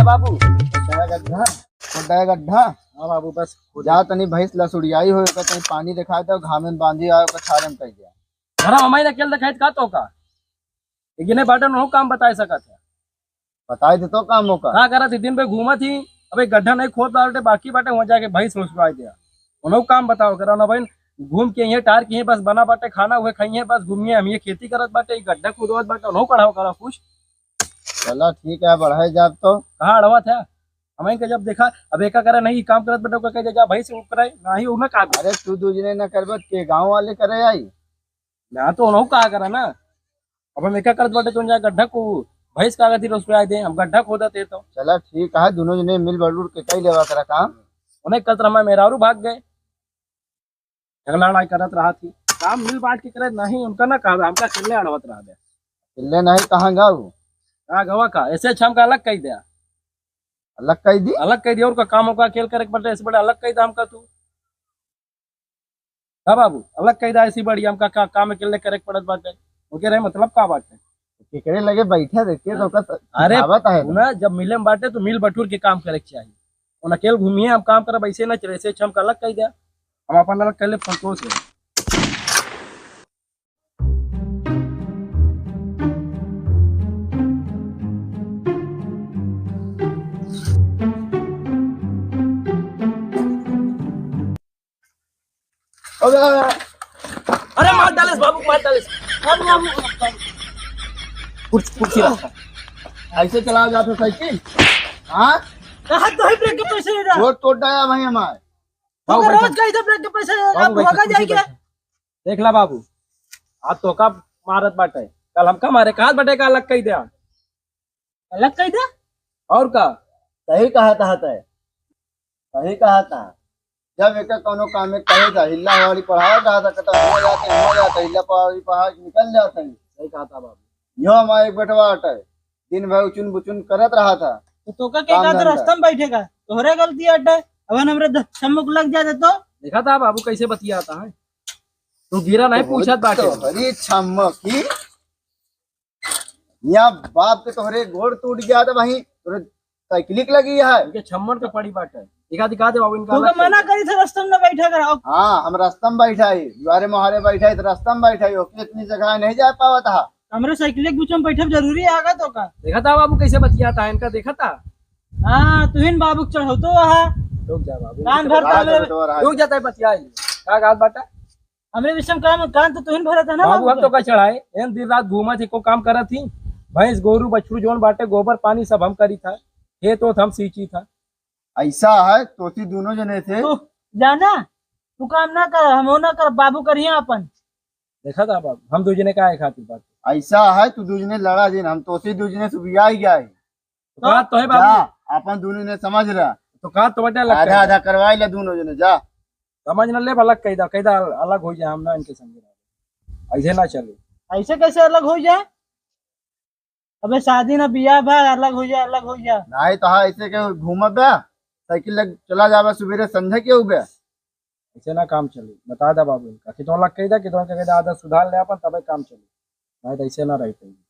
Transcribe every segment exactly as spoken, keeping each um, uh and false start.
बाबू। गड्ढा, गड्ढा। हाँ बाबू, बस हो जा, तनी भैंस लसुड़ियाई हो, ओकर तनी पानी देखाइ दो, घामे में बांधी आयो, ओकर छाड़े में कहि दिया। घर में हमारे अकेले देखाइत का तो का? एक जने बाटे, उन्हों काम बताए सकत है। बताए दे तो काम ओका। का करत ही, दिन भर घूमत ही, अब एक गड्ढा नहीं खोद बाटे, बाकी बाटे, वहाँ जाके भैंस लसुड़ाई दिया। उन्हों काम बताओ करा ना भाई, घूम के ये टार के ये बस बना बाटे, खाना हुए खाइए, बस घूमिए, हम ये खेती करत बाटे, ये गड्ढा खुदवत बाटे, उन्हों कढ़ाओ करा कुछ। चला ठीक है, बढ़ाए जाब तो। कहाँ अड़वा था? हमें के जब देखा, अब एका करे नहीं, काम करत बाटे, ओका कह दे, "जा भाई से करे," नहीं, वो ना काम। अरे तू दू जने ना करबे, के गाँव वाले करे आई? ना तो उन्हों कहा करा ना। अब हम एका करत बाटे, तो जा गड्ढा को भैंस का गति रसोई दे, हम गड्ढा खोदत है तो। चला ठीक है, दोनों जने मिल बलुर के कई लेवा करा काम। उन्हें कत रहा, मेहरारू भाग गए। झगड़ा लड़ाई करत रहा थी, काम मिल बांट के करे नहीं, उनका ना कहा, हमका अकेले अड़वत रहा दे। अकेले नहीं, कहाँ गाऊ? कहाँ गवा का? ऐसे अच्छा हमका अलग कही दे। अलग कही दी? अलग कही दी, और का काम होगा, अकेले करे के पड़े, ऐसे बड़े अलग कही दे हमका तू। का बाबू, अलग कही दे, ऐसी बड़ी हमका का, काम अकेले करे के पड़त बाटे। ओके रहे, मतलब का बाटे? केकरे लगे बैठे देख के तो ओकर अरे, समझावत है। ना, जब मिले में बाटे तो मिल बटूर के काम करे के चाहिए। उन अकेले घूमिए, हम काम करब, ऐसे ना चले, ऐसे अच्छा हमका अलग कही दे। हम अपन अलग कर ले, संतोष है। अबे, अरे मार डालेस बाबू, मार डालेस। अरे बाबू। कुर्सी, कुर्सी रखा। ऐसे चला जाता साइकिल? हाँ? कहाँ तो है ब्रेक के पैसे ले रहा? वो तोड़ डाया भाई हमारे। तो बाबू, बैठो। रोज कही तो ब्रेक के पैसे ले रहा, बाबू, बैठो, भागा कुर्सी जाएगा। बैठो। देख ला बाबू, आज तोका मारत बाटे, कल हमका मारे, कहा बाटे का अलग कही दे। अलग कही दे? और का? सही कहा था तय, सही कहा था। जब एक कौनो काम में कहे था, हिल्ला वाली पढ़ावत रहा था, कहता, "हुआ जाते, हुआ जाते, हिल्ला वाली पढ़ा के निकल जाते हैं।" सही कहा था बाबू। यो हमारे एक बेटवा अटे, दिन भर उचुन बुचुन करत रहा था। तो तोका के काम का तो धंधा। रास्ता में बैठेगा, तोहरे गलती अटे। अब हमरे द-, सम्मुख लग जाते तो? देखा था बाबू कैसे बतियाता है, तू गिरा नहीं तो पूछत बाटे। तोहरी छम्म की, यहाँ बाप के तोहरे गोड़ टूट गया था वहीं, तोहरे साइकिल के लगी है। इनके छम्मन के पड़ी बाटे। दिखा, दिखा दे बाबू इनका तू तो अलग मना कर। करी थे रास्ता में न बैठा करा। हाँ, हम रास्ता में बैठा ही, दुआरे मोहारे बैठा ही तो रास्ता में बैठा ही, ओके इतनी जगह नहीं जा पावा था। हमरे साइकिल के बीच में बैठब जरूरी आगा तो का? देखा था बाबू कैसे बतियाता है इनका, देखा था? हाँ, तू ही न बाबू के चढ़ौतो हा। रुक जा बाबू, कान भर का हमरे बेटवा रहा। रुक जाता है बतियाई। का गात बाटा? हमरे विषम काम, कान तो तुहिन भरत है ना बाबू, बाबू हम के। तो का चढ़ाए, एन दिन रात घूमत ही, को काम करत ही, भैंस, गोरू, बछरू जोन बाटे, गोबर, पानी सब हम करी था, खेत ओत हम सींची था। ऐसा है, तोसी दोनों जने थे। तू जाना, तू काम ना कर, हम ना कर, बाबू करिए अपन। देखा था बाबू, हम दो जने का है खातिर बात। ऐसा है, तू दो जने लड़ा जिन, हम तोसी दो जने सुबियाई गया है। तो का तो है बाबू? जा, अपन दोनों ने समझ रहा। तो का तो बटे लगता आधा है? आधा करवाई ले दोनों जने, जा। समझ न ले, अलग कह दा, कह दा, अलग हो जाए, हम ना इनके संगे रहे। ऐसे ना चले। ऐसे कैसे अलग हो जाए? अबे शादी ना बियाह बा, अलग हो जाए, अलग हो जाए। नहीं तो हाँ, ऐसे के घूमबे, साइकिल लग चला जाबे सुबेरे संझे के उबे। ऐसे ना काम चले, बता दा बाबू इनका, कि तो अलग कह दा, कि तो कह दा, आदत सुधार ले अपन, तबे काम चले। नहीं तो ऐसे ना रह पाएगी।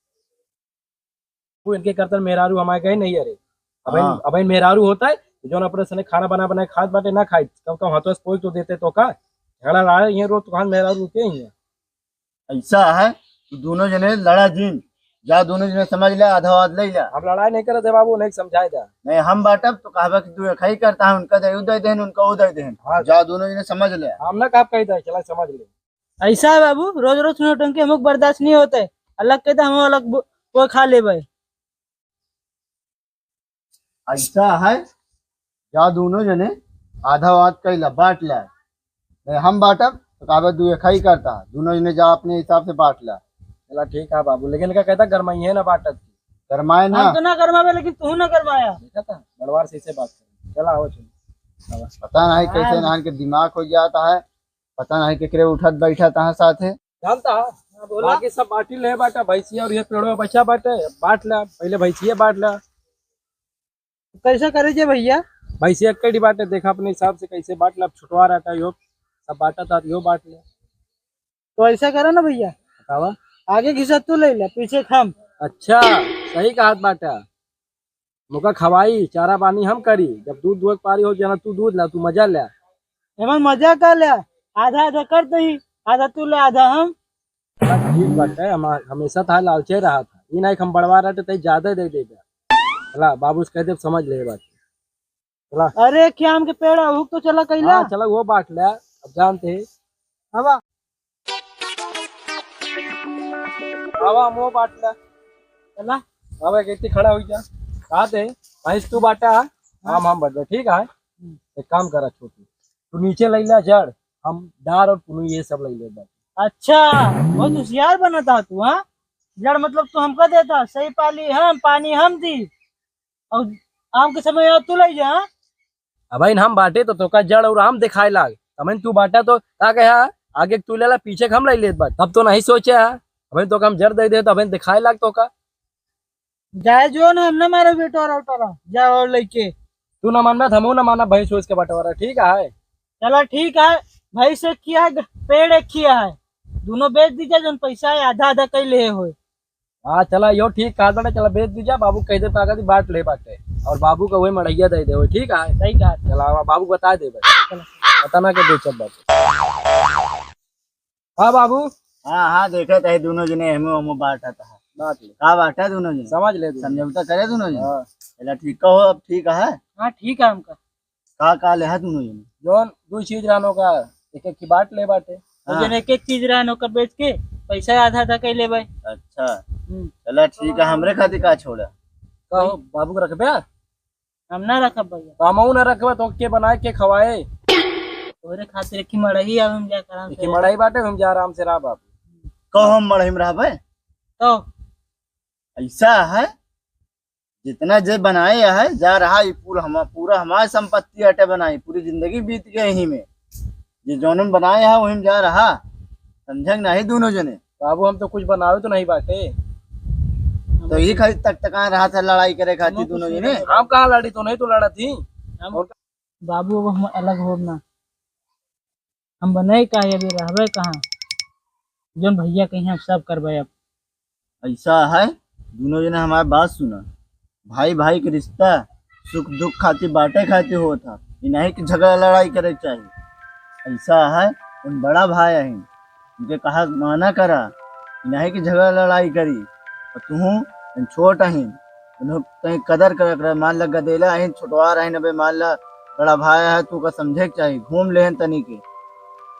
वो इनके करतन मेहरारू हमारे कहीं नहीं, अरे। अब इन, हाँ। अब इन मेहरारू होता है, तो जौन अपने सने खाना बना, बना खात बाटे, ना खाई, कम, कम हाथों से पोंछ तो देते तो का? झगड़ा लड़ा, ये रोज तो खान मेहरारू रुके ही हैं। ऐसा है, तू दोनों जने लड़ा जिन, जा दोनों जने समझ ले, आधा आध ले जा। हम लड़ाई नहीं करते बाबू, नहीं समझाए जा। नहीं, हम बाटब तो कहबे कि तू एक ही करता है, उनका दे, उ दे देहन, उनका उ दे देहन। हाँ। जा दोनों जने समझ ले। हम ना कब कही दे, चला समझ ले। ऐसा है बाबू, रोज रोज नौटंकी हमको बर्दाश्त नहीं होता है। अलग कहता हम अलग बो-, वो खा लेबे। ऐसा है, जा दोनों जने आधा आध कैला बांट ले। नहीं हम बांटब तो कहबे तू एक ही करता, दोनों जने जा अपने हिसाब से बांट ले। चला ठीक है बाबू, लेकिन का कहता गरमाइए ना बांटत। गरमाए ना। हम तो ना गरमावे, लेकिन तू ना गरमाया। देखा था, बड़वार से इसे बात कर। चला आओ चलो। पता नहीं कैसे हाँ। इन्हान के दिमाग हो जाता है। पता नहीं केकरे उठत बैठत है साथे। जानता है? हाँ, बोला। बाकी सब बांटी ले बाटा, भैंसिया और ये पेड़वा बचा बाटे, बांट ला, पहले भैंसिया बांट ला। कैसा करे जे भैया? भैंसिया कड़ी बाटे, देखा अपने हिसाब से कैसे बांट ला, अब छुटवा रहता है यो, सब बांटा था, यो बांट ले। तो ऐसा करा ना भैया, बतावा। आगे घिसा तू ले ले, पीछे हम। अच्छा, सही कहा बाटा। मोका खवाई, चारा पानी हम करी। जब दूध दुहे के पारी हो जाना, तू दूध ला, तू मजा ल्या। एमन मजा का ल्या, आधा आधा कर दही, आधा तू ले, आधा हम। बस ठीक बाटे, हम हमेशा था लालचे रहा था, ई नहीं हम बड़वा रहते तई ज्यादा दे देबे। चला, बाबू से कह दे, समझ ले बात। चला। अरे, क्या आम के पेड़ है, हुक तो चला कैला। हाँ, चला, वो बांट ले, अब जानते हैं। आवा। आवा, हम वो बांट ले। चला। आवा, एक इतनी खड़ा हो जा। कहा दे, भैंस तू बांटा, हाँ। आम हम बांट दे, ठीक है? हम्म। एक काम करा छोटू, तू नीचे ले ले जड़, हम डार और पुनू ये सब ले ले बांट। अच्छा, बहुत होशियार बनता तू, हाँ? जड़ मतलब तू हमका देता, सही पाली हम, पानी हम दी, और आम के समय आवा तू ले जा, हाँ? अब भाई हम बांटे तो तोका जड़ और आम दिखाए लाग, तमन तू बांटा तो का कहे, हाँ? आगे तू लेला, पीछे हम ले लेत बाटे, तब तो नहीं सोचे, हाँ? अब तो हम जड़ दे दे तो अब दिखाए लाग तोका। जाए जो ना, हम ना मारे बेटोरा उटोरा, जा और लेके। तू ना मानबा तो हमहू ना माना, भैंस होस के बंटवारा, ठीक है? चला ठीक है, भैंस एक खिया है, पेड़ एक खिया है, दोनों बेच दीजिए, जौन पैसा है आधा आधा कई ले होए। हाँ, चला, यो ठीक कहा बाटे, चला, बेच दीजिए, बाबू कह दे, ताकत बांट ले बाटे, और बाबू का वही मड़ैया दे दे, ठीक है? सही कहा। चला, अब बाबू को बता दे भाई। चला। पता ना के बेचब बाटे। हाँ बाबू। हाँ, हाँ, देखे तो है, दोनों जने हमें, हमें बांटा था। बांट ले। का बांटा दोनों जने? समझ ले दोनों। समझौता करे दोनों जने? हाँ। चला, ठीक कहो, अब ठीक है। हाँ, ठीक है हमका। का, का लेहा दोनों जने? जौन दो चीज रहन ओका, एक एक की बांट ले बाटे। तो हाँ। जौन एक एक चीज रहन ओका बेच के पैसा आधा आधा कर ले भाई। अच्छा। हम्म। चला ठीक है, हमरे खातिर का छोड़ा? कहो, बाबू के रखबे? हम ना रखब भैया। तो हमहू ना रखबे, तो के बनाए, के खवाए? तोरे खातिर एक ही मड़ही, अब हम जा आराम से एक ही मड़ही बाटे, हम जा आराम से रहा बाबू। कहो हम मड़ही में रहबे? तो ऐसा है, जितना जे बनाए है, जा रहा, ये पूरा हम, पूरा हमार संपत्ति अटे बनाई, पूरी जिंदगी बीत गई यही में। जे जौन बनाए है, वही में जा रहा, समझे कि नहीं दोनों जने? बाबू, हम तो कुछ बनावे तो नहीं बाटे। तो यही खाली तक तकान रहा था लड़ाई करे खातिर दोनों जने। हम कहाँ लड़ी, तो नहीं तो लड़ा थी। हम और बाबू, अब हम अलग होब ना, हम बने का है, अभी रहबे कहाँ? जौन भैया कहीं हम सब करबे अब। ऐसा है, दोनों जने हमार बात सुना, भाई भाई के रिश्ता सुख दुख खातिर बांटे खातिर होत है, ई नहीं कि झगड़ा लड़ाई करे के चाहिए। ऐसा है, उन बड़ा भाई है, उनके कहा माना करा, ई नहीं कि झगड़ा लड़ाई करी। और तुहूँ छोट अहिन, उन्हें तनी कदर करे, करे, मान ला गदेला अहिन, छोटवार अहिन, अबे मान ला बड़ा भाई है, तू का समझे के चाही, घूम लेहन तनी के।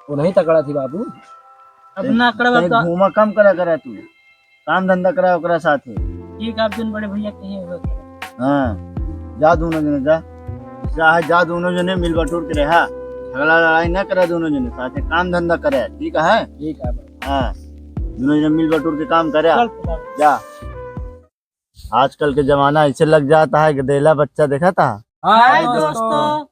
वो नहीं तकड़ा थी बाबू। अब ना करब तनी तो घूमा कम करा, करा तू, काम धंधा करा ओकरा साथे। ठीक है, आप जौन बड़े भैया कहिए हुए करें। हाँ, जा दोनों जने जा, जा, जा दोनों जने मिल बटूर के रहा, झगड़ा लड़ाई ना करा दोनों जने, साथे काम धंधा करा, ठीक है? ठीक है भाई। हाँ, दोनों जने मिल बटूर के काम करा। चल, चल। जा। आजकल के जमाना ऐसे लग जाता है, गदेला बच्चा देखा था? हाय दोस्तों।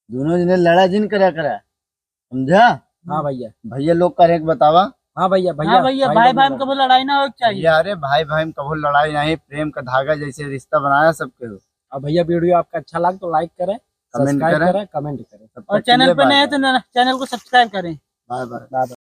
दोनों जने लड़ा जिन करा करा, समझा? हाँ भैया। भैया लोग का एक बतावा। हाँ भैया, भैया, हाँ भैया, भाई भाई भाई में कबो लड़ाई ना हो चाहिए। भैया, अरे भाई भाई में कबो लड़ाई नहीं, प्रेम का धागा जैसे रिश्ता बनाया सबके हो। और भैया, वीडियो आपका अच्छा लगा तो like करें, comment subscribe करें। करें, comment करें। तब और तक के लिए channel पे नए हैं bye तो bye। ना, channel को subscribe करें। Bye bye। Bye bye।